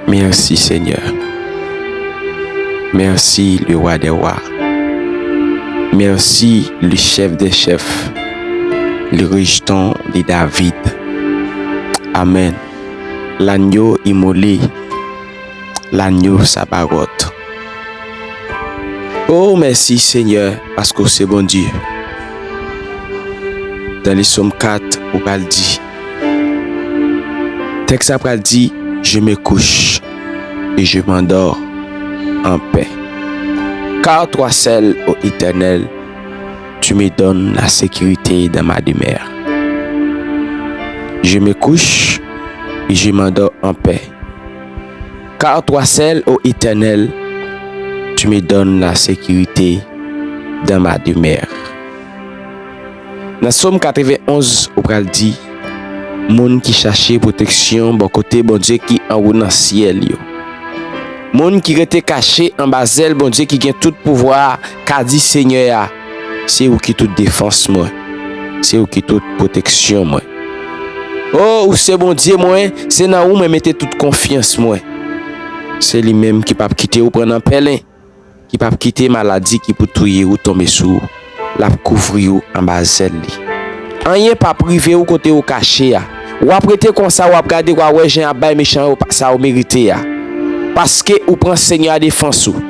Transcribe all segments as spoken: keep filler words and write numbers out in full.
Merci, Seigneur. Merci, le roi des rois. Merci, le chef des chefs, le rejeton de David. Amen. L'agneau immolé, l'agneau Sabaoth. Oh, mèsi, Senyè, paske w se Bondye. Nan Sòm kat, ou pral di, tèks la pral di, Je me couche et je m'endors en paix. Car toi seul, ô Éternel, tu me donnes la sécurité dans ma demeure. Je me couche et je m'endors en paix. Car toi seul, ô Éternel, tu me donnes la sécurité dans ma demeure. Nan Sòm katrevenn-onz, ou pral di, moun ki chache pwoteksyon bò kote Bondye ki anwo nan syèl yo. Moun ki rete kache anba zèl Bondye ki gen tout pouvwa a ka di Senyè a, se ou ki tout defans mwen, se ou ki tout pwoteksyon mwen. O, ou se Bondye mwen, se nan ou mwen mete tout konfyans mwen. Se li menm ki p ap kite ou pran nan pèlen, ki p ap kite maladi ki pou touye ou tonbe sou ou. L ap kouvri ou anba zèl li. Anyen p ap rive ou kote ou kache a. W ap rete konsa, w ap gade, w a wè jan y ap bay mechan yo pa- sa yo merite a. Paske ou pran Senyè a defans ou.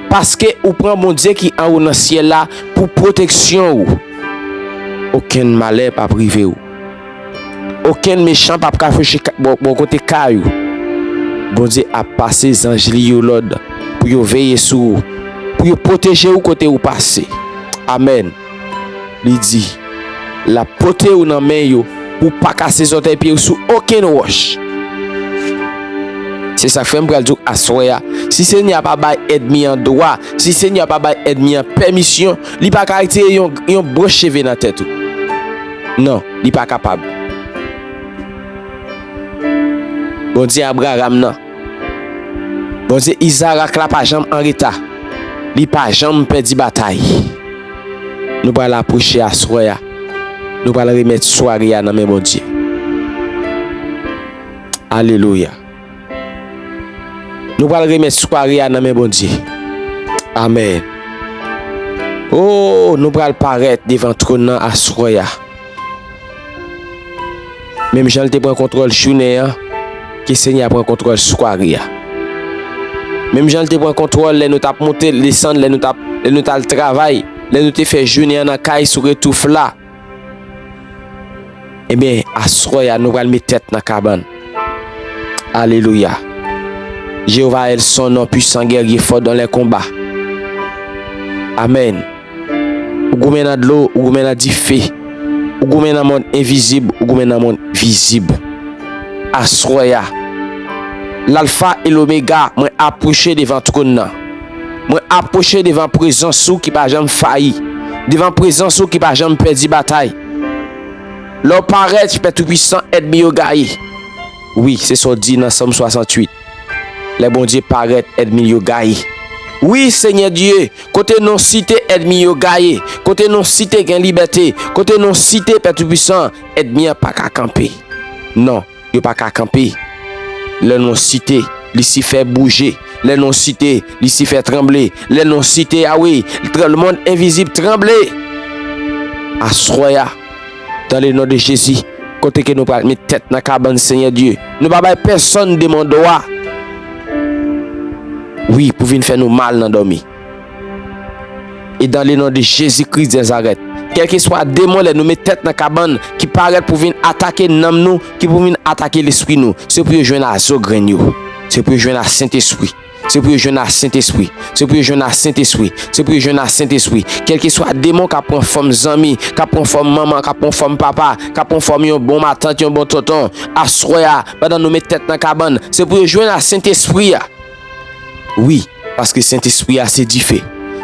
Paske ou pran Bondye ki anwo nan syèl la pou pwoteksyon ou. Okenn malè p ap rive ou. Okenn mechan p ap ka fouche ka- bò bò kote kay ou. Bondye ap pase zanj li yo lòd pou yo veye sou ou, pou yo pwoteje ou kote ou pase. Amèn. Li di, l ap pote ou nan men yo pou w pa kase zòtèy pye w sou okenn wòch. Se sa k fè m pral di w aswè a, si Senyè a pa bay ènmi an dwa, si Senyè a pa bay ènmi an pèmisyon, li pa ka retire yon, yon branch cheve nan tèt ou. Non, li pa kapab. Bondye Abraram nan, Bondye Izarak la pa janm an reta. Li pa janm pèdi batay. Nou pral apwoche aswè a. Nou pral remèt sware a nan men Bondye. Alelouya. Nou pral remèt sware a nan men Bondye. Amèn. O, nou pral parèt devan twòn nan aswè a. Menm jan l te pran kontwòl jounen an, ke Senyè a pran kontwòl sware a. Menm jan l te pran kontwòl lè nou t ap monte, desann, lè nou t ap, lè nou t al travay, lè nou te fè jounen an nan kay sou retouf la. Ebyen, aswè a, nou pral met tèt nan kabann. Alelouya. Jewova è son non, pwisan gèrye fò dans les combats. Amèn. Ou goumen nan dlo, ou goumen nan dife. Ou goumen nan mond envizib, ou goumen nan mond vizib. Aswè a, Lalfa e Lomega, mwen apwoche devan twòn nan. Mwen apwoche devan prezans ou ki pa janm fayi, devan prezans ou ki pa janm pèdi batay. Lè w parèt, Pè Toupisan, ènmi yo gaye. Wi, se sa w di nan Sòm swasanntuit. Lè Bondye parèt, ènmi yo gaye. Wi, Senyè Dye, kote non w site, ènmi yo gaye. Kote non w site, gen libète. Kote non w site, Pè Toupisan, ènmi an pa ka kanpe. Non, yo pa ka kanpe. Lè non w site, Lisifè bouje. Lè non w site, Lisifè tranble. Lè non w site, a wi, tranblemann envizib tranble. Aswè a, dans le nom de Jésus, kote ke nou pral met tèt nan kabann, Senyè Dye. Nou pa bay pèsonn demon dwa. Wi, pou vin fè nou mal nan dòmi. E dans le nom de Jésus-Christ de Nazareth, kèlkeswa demon lè nou met tèt nan kabann ki parèt pou vin atake nanm nou, ki pou vin atake lespri nou, se pou yo jwenn a zo grenn yo. Se pou yo jwenn a Sentespri. Se pou yo jwenn a Sentespri. Se pou yo jwenn a Sentespri. Se pou yo jwenn a Sentespri. Kèlkeswa demon k ap pran fòm zanmi, k ap pran fòm manman, k ap pran fòm papa, k ap pran fòm yon bon matant, yon bon tonton, aswè a, pandan nou met tèt nan kabann, se pou yo jwenn a Sentespri a. Wi, paske Sentespri a se dife.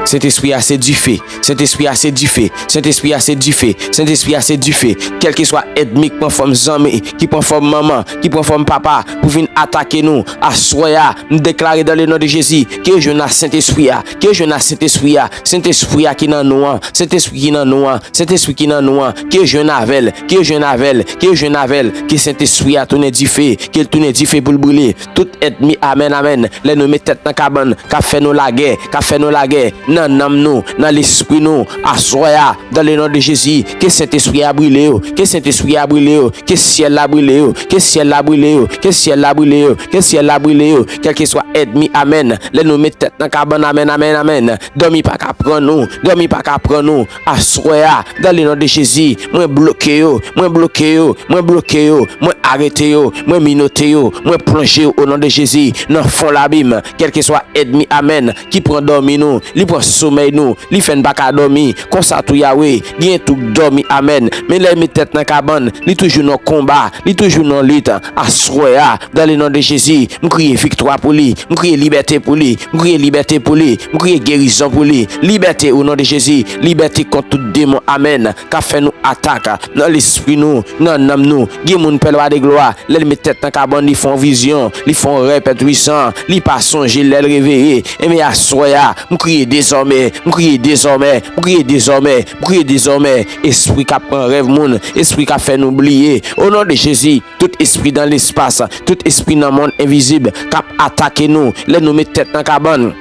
Sentespri a se dife. Sentespri a se dife. Sentespri a se dife. Sentespri a se dife. Kèlkeswa ènmi ki pran fòm zanmi, ki pran fòm manman, ki pran fòm papa pou vin atake nou, aswè a, m deklare dans le nom de Jésus, ke yo jwenn a Sentespri a, ke yo jwenn a Sentespri a, Sentespri a ki nan nou an, Sentespri ki nan nou an, Sentespri ki nan nou an, ke yo jwenn avè l, ke yo jwenn avè l, ke yo jwenn avè l, ke Sentespri a tounen dife, ke l tounen dife pou l brile. Tout ènmi, amèn, amèn. Lè nou met tèt nan kabann, k ap fè nou lagè, k ap fè nou lagè, nan nanm nou, nan lespri nou, aswè a, dans le nom de Jésus, ke Sentespri a brile yo, ke Sentespri a brile yo, ke syèl la brile yo, ke syèl la brile yo, ke syèl la brile yo, ke syèl la brile yo, kèlkeswa ènmi, amèn. Lè nou met tèt nan kabann, amèn, amèn, amèn. Dòmi pa ka pran nou, dòmi pa ka pran nou, aswè a, dans le nom de Jésus, mwen bloke yo, mwen bloke yo, mwen bloke yo, mwen arete yo, mwen minote yo, mwen plonje yo, o non de Jezi, nan fon labim, kèlkeswa ènmi, amèn, ki pran dòmi nou, li pran somèy nou, li fè n pa ka dòmi, konsa tou Yawe, gen tou k dòmi, amèn, men lè l met tèt nan kabann, li toujou nan konba, li toujou nan lit, aswè a, dans le nom de Jésus, m kriye viktwa pou li, m kriye libète pou li, m kriye libète pou li, m kriye gerizon pou li, libète o non de Jezi, libète kont tout demon, amèn, k ap fè nou atak nan lespri nou, nan nanm nou. Gen moun pè Lwa de glwa, lè l met tèt nan kabann, li fè yon vizyon, li fè yon rèv pè twisan, li pa sonje lè l reveye. Enben aswè a, m kriye dezòmè, m kriye dezòmè, m kriye dezòmè, m kriye dezòmè. Espri k ap pran rèv moun, espri k ap fè nou bliye. O non de Jezi, tout espri dans l'espace, tout espri nan mond envizib k ap atake nou, lè nou met tèt nan kabann.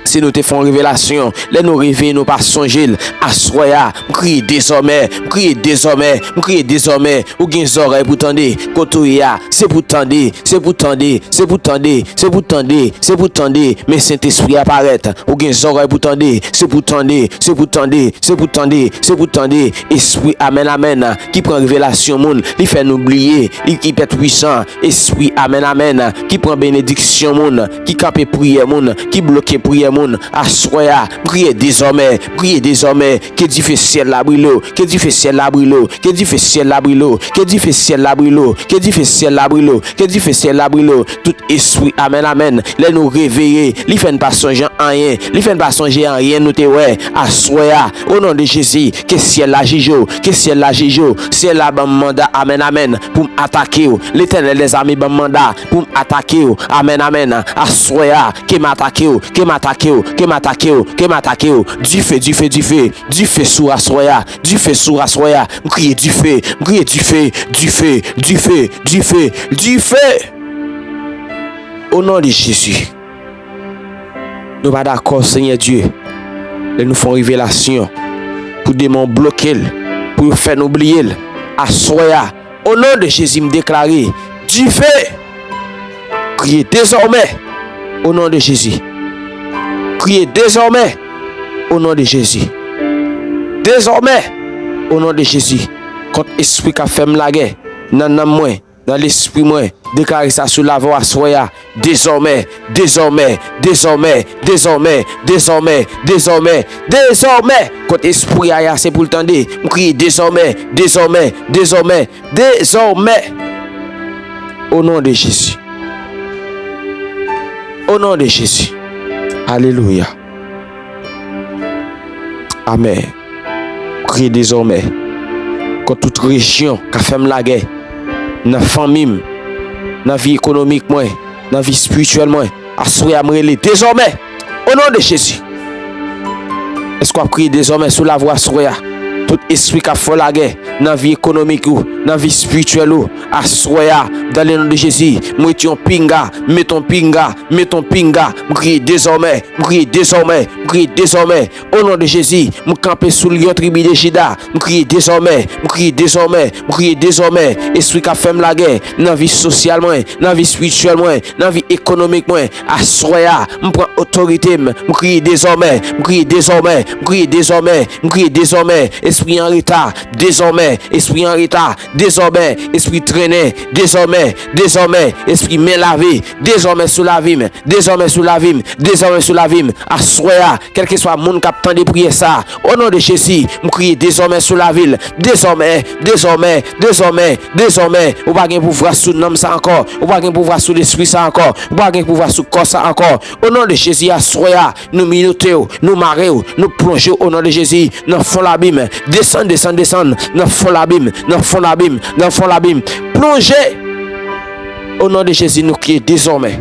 Si nou te fè yon revelasyon, lè nou reveye nou pa sonje l, aswè a, m kriye dezòmè, m kriye dezòmè, m kriye dezòmè, ou gen zòrèy pou tande, kote w ye a, se pou tande, se pou tande, se pou tande, se pou tande, se pou tande, men Sentespri a parèt, ou gen zòrèy pou tande, se pou tande, se pou tande, se pou tande, se pou tande, espri amèn, amèn, ki pran revelasyon moun, li fè nou bliye, li ki pè twisan, espri amèn, amèn, ki pran benediksyon moun, ki kanpe priyè moun, ki bloke priyè moun, aswè a, m kriye dezòmè, m kriye dezòmè, ke dife syèl la brile w, ke dife syèl la brile w, ke dife syèl la brile w, ke dife syèl la brile w, ke dife syèl la brile w, ke dife syèl la brile w, tout espri, amèn, amèn, lè nou reveye, li fè n pa sonje anyen, li fè n pa sonje anyen nou te wè, aswè a, o non de Jezi, ke syèl la jije w, ke syèl la jije w, syèl la ban m manda, amèn, amèn, pou m atake w, Letènèl dèzame ban m manda, pou m atake w, amèn, amèn, aswè a, ke m atake w, ke m atake w, ke m atake w, ke m atake w, dife, dife, dife, dife sou aswè a, dife sou aswè a, m kriye dife, m kriye dife, dife, dife, dife, dife, o non de Jezi. Nou pa dakò, Senyè Dye, lè nou fè yon revelasyon pou demon bloke l, pou yo fè nou bliye l. Aswè a, o non de Jezi, m deklare dife, kriye dezòmè, o non de Jezi, kriye dezòmè, o non de Jezi, dezòmè, o non de Jezi, kont espri k ap fè m lagè nan nanm mwen, nan lespri mwen, deklare sa sou lavwa aswè a, dezòmè, dezòmè, dezòmè, dezòmè, dezòmè, dezòmè, dezòmè, kont espri a ye a, se pou l tande, m kriye dezòmè, dezòmè, dezòmè, dezòmè, o non de Jezi, o non de Jezi, alelouya. Amèn. Kriye dezòmè kont tout rejyon k ap fè m lagè nan fanmi m, nan vi ekonomik mwen, nan vi espirityèl mwen. Aswè a, m rele dezòmè, o non de Jezi. Èske w ap kriye dezòmè sou lavwa aswè a? Tout espri k ap fè w lagè nan vi ekonomik ou, nan vi espirityèl ou, aswè a, dans le nom de Jésus, m rete yon pinga, m mete yon pinga, m mete yon pinga, m kriye dezòmè, m kriye dezòmè, m kriye dezòmè. O non de Jezi, m kanpe sou lyon tribi de Jida. M kriye dezòmè, m kriye dezòmè, m kriye dezòmè. Espri k ap fè m lagè nan vi sosyal mwen, nan vi espirityèl mwen, nan vi ekonomik mwen. Aswè a, m pran otorite m. M kriye dezòmè, m kriye dezòmè, m kriye dezòmè, m kriye dezòmè. Espri an reta, dezòmè. Espri an reta, dezòmè, espri trennen, dezòmè, dezòmè, espri men lave, dezòmè sou lavi m, dezòmè sou lavi m, dezòmè sou lavi m. Aswè a, kèlkeswa moun k ap tande priyè sa a, o non de Jezi, m kriye dezòmè sou lavi l, dezòmè, dezòmè, dezòmè, dezòmè, ou pa gen pouvwa sou nanm sa ankò, ou pa gen pouvwa sou lespri sa ankò, ou pa gen pouvwa sou kò sa ankò. O non de Jezi, aswè a, nou minote w, nou mare w, nou plonje w, o non de Jezi, nan fon labim. Desann, desann, desann, nan fon labim, nan fon labim, nan fon labim. Plonje! O non de Jezi, nou kriye dezòmè.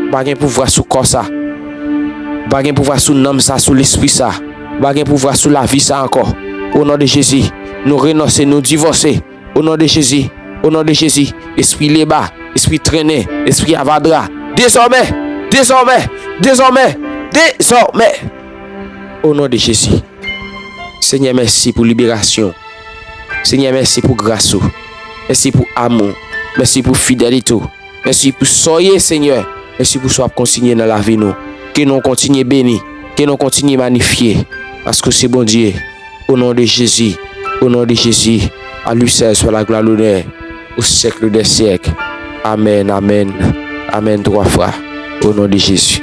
Ou pa gen pouvwa sou kò sa. Ou pa gen pouvwa sou nanm sa, sou lespri sa. Ou pa gen pouvwa sou lavi sa ankò. O non de Jezi, nou renonse, nou divòse. O non de Jezi, o non de Jezi, espri leba, espri trennen, espri avadra, dezòmè, dezòmè, dezòmè, dezòmè. O non de Jezi. Senyè, mèsi pou liberasyon. Senyè, mèsi pou gras ou. Mèsi pou amou. Mèsi pou fidelite ou. Mèsi pou sa w ye, Senyè. Mèsi pou sa w ap kontinye nan lavi nou. Ke non w kontinye beni. Ke non w kontinye manifye. Paske w se Bondye. O non de Jezi. O non de Jezi. A lui seul soit la gloire, l'honneur au siècle des siècles. Amèn, amèn, amèn twa fwa. O non de Jezi.